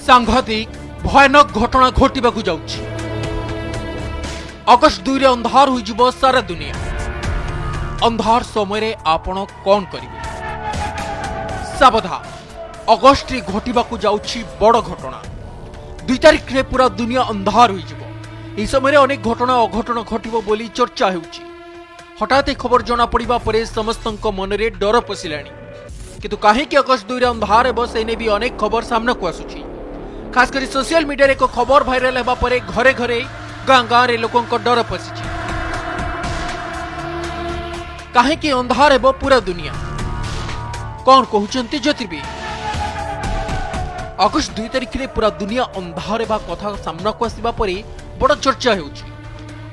ସାଂଘାତିକ ଭୟାନକ ଘଟଣା ଘଟିବାକୁ ଯାଉଛି। ଅଗଷ୍ଟ 2ରେ ଅନ୍ଧାର ହୋଇଯିବ ସାରା ଦୁନିଆ। ଅନ୍ଧାର ସମୟରେ ଆପଣ କ'ଣ କରିବେ? ସାବଧାନ, ଅଗଷ୍ଟରେ ଘଟିବାକୁ ଯାଉଛି ବଡ଼ ଘଟଣା। 2 ତାରିଖରେ ପୁରା ଦୁନିଆ ଅନ୍ଧାର ହୋଇଯିବ। ଏହି ସମୟରେ ଅନେକ ଘଟଣା ଅଘଟଣ ଘଟିବ ବୋଲି ଚର୍ଚ୍ଚା ହେଉଛି। ହଠାତ୍ ଏ ଖବର ଜଣାପଡ଼ିବା ପରେ ସମସ୍ତଙ୍କ ମନରେ ଡର ପଶିଲାଣି। କିନ୍ତୁ କାହିଁକି ଅଗଷ୍ଟ 2ରେ ଅନ୍ଧାର ହେବ, ସେ ନେଇ ବି ଅନେକ ଖବର ସାମ୍ନାକୁ ଆସୁଛି। ଖାସ କରି ସୋସିଆଲ ମିଡିଆରେ ଏକ ଖବର ଭାଇରାଲ ହେବା ପରେ ଘରେ ଘରେ, ଗାଁ ଗାଁରେ ଲୋକଙ୍କ ଡର ପଶିଛି। କାହିଁକି ଅନ୍ଧାର ହେବ ପୁରା ଦୁନିଆ? କ'ଣ କହୁଛନ୍ତି ଜ୍ୟୋତିର୍ବିଦ? ଅଗଷ୍ଟ 2 ତାରିଖରେ ପୁରା ଦୁନିଆ ଅନ୍ଧାର ହେବା କଥା ସାମ୍ନାକୁ ଆସିବା ପରେ ବଡ଼ ଚର୍ଚ୍ଚା ହେଉଛି।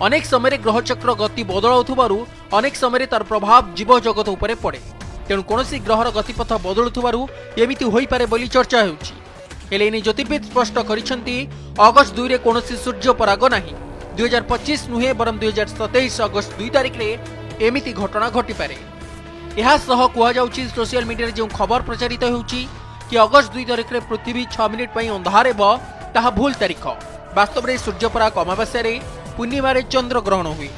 ଅନେକ ସମୟରେ ଗ୍ରହଚକ୍ର ଗତି ବଦଳାଉଥିବାରୁ ଅନେକ ସମୟରେ ତାର ପ୍ରଭାବ ଜୀବଜଗତ ଉପରେ ପଡ଼େ। ତେଣୁ କୌଣସି ଗ୍ରହର ଗତିପଥ ବଦଳୁଥିବାରୁ ଏମିତି ହୋଇପାରେ ବୋଲି ଚର୍ଚ୍ଚା ହେଉଛି। ହେଲେ ଏନେଇ ଜ୍ୟୋତିର୍ବିଦ ସ୍ପଷ୍ଟ କରିଛନ୍ତି, ଅଗଷ୍ଟ 2ରେ କୌଣସି ସୂର୍ଯ୍ୟପରାଗ ନାହିଁ। 2025 ନୁହେଁ, ବରଂ 2027 ଅଗଷ୍ଟ 2 ତାରିଖରେ ଏମିତି ଘଟଣା ଘଟିପାରେ। ଏହା ସହ କୁହାଯାଉଛି, ସୋସିଆଲ ମିଡିଆରେ ଯେଉଁ ଖବର ପ୍ରଚାରିତ ହେଉଛି କି ଅଗଷ୍ଟ 2 ତାରିଖରେ ପୃଥିବୀ 6 ମିନିଟ୍ ପାଇଁ ଅନ୍ଧାର ହେବ, ତାହା ଭୁଲ ତାରିଖ। ବାସ୍ତବରେ ସୂର୍ଯ୍ୟପରାଗ ଅମାବାସ୍ୟାରେ, ପୂର୍ଣ୍ଣିମାରେ ଚନ୍ଦ୍ରଗ୍ରହଣ ହୁଏ।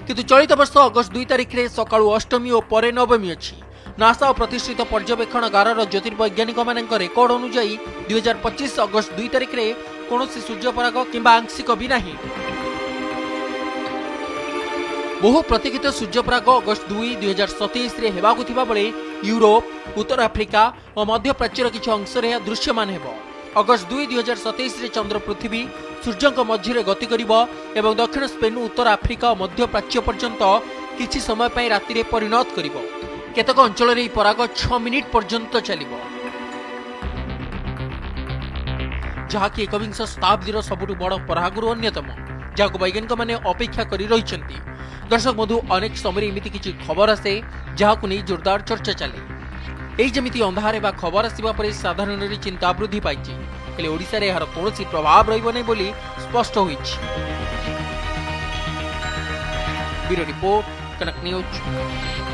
କିନ୍ତୁ ଚଳିତ ବର୍ଷ ଅଗଷ୍ଟ 2 ତାରିଖରେ ସକାଳୁ ଅଷ୍ଟମୀ ଓ ପରେ ନବମୀ ଅଛି। ନାସା ଓ ପ୍ରତିଷ୍ଠିତ ପର୍ଯ୍ୟବେକ୍ଷଣାଗାରର ଜ୍ୟୋତିର୍ବୈଜ୍ଞାନିକମାନଙ୍କ ରେକର୍ଡ ଅନୁଯାୟୀ 2025 ଅଗଷ୍ଟ 2 ତାରିଖରେ କୌଣସି ସୂର୍ଯ୍ୟପରାଗ କିମ୍ବା ଆଂଶିକ ବି ନାହିଁ। ବହୁ ପ୍ରତୀକ୍ଷିତ ସୂର୍ଯ୍ୟପରାଗ ଅଗଷ୍ଟ 2, 2027ରେ ହେବାକୁ ଥିବାବେଳେ ୟୁରୋପ, ଉତ୍ତର ଆଫ୍ରିକା ଓ ମଧ୍ୟପ୍ରାଚ୍ୟର କିଛି ଅଂଶରେ ଏହା ଦୃଶ୍ୟମାନ ହେବ। ଅଗଷ୍ଟ 2, 2027ରେ ଚନ୍ଦ୍ର ପୃଥିବୀ, ସୂର୍ଯ୍ୟଙ୍କ ମଧ୍ୟରେ ଗତି କରିବ ଏବଂ ଦକ୍ଷିଣ ସ୍ପେନ୍ରୁ ଉତ୍ତର ଆଫ୍ରିକା ଓ ମଧ୍ୟପ୍ରାଚ୍ୟ ପର୍ଯ୍ୟନ୍ତ କିଛି ସମୟ ପାଇଁ ରାତିରେ ପରିଣତ କରିବ। କେତେକ ଅଞ୍ଚଳରେ ଏହି ପରାଗ 6 ମିନିଟ୍ ପର୍ଯ୍ୟନ୍ତ ଚାଲିବ, ଯାହାକି ଏକବିଂଶ ଶତାବ୍ଦୀର ସବୁଠୁ ବଡ଼ ପରାଗରୁ ଅନ୍ୟତମ, ଯାହାକୁ ବୈଜ୍ଞାନିକମାନେ ଅପେକ୍ଷା କରି ରହିଛନ୍ତି। ଦର୍ଶକ ବନ୍ଧୁ, ଅନେକ ସମୟରେ ଏମିତି କିଛି ଖବର ଆସେ, ଯାହାକୁ ନେଇ ଜୋରଦାର ଚର୍ଚ୍ଚା ଚାଲେ। ଏଇ ଯେମିତି ଅନ୍ଧାର ହେବା ଖବର ଆସିବା ପରେ ସାଧାରଣରେ ଚିନ୍ତା ବୃଦ୍ଧି ପାଇଛି। ହେଲେ ଓଡ଼ିଶାରେ ଏହାର କୌଣସି ପ୍ରଭାବ ରହିବ ନାହିଁ ବୋଲି ସ୍ପଷ୍ଟ ହୋଇଛି। Bureau report, Kanak news.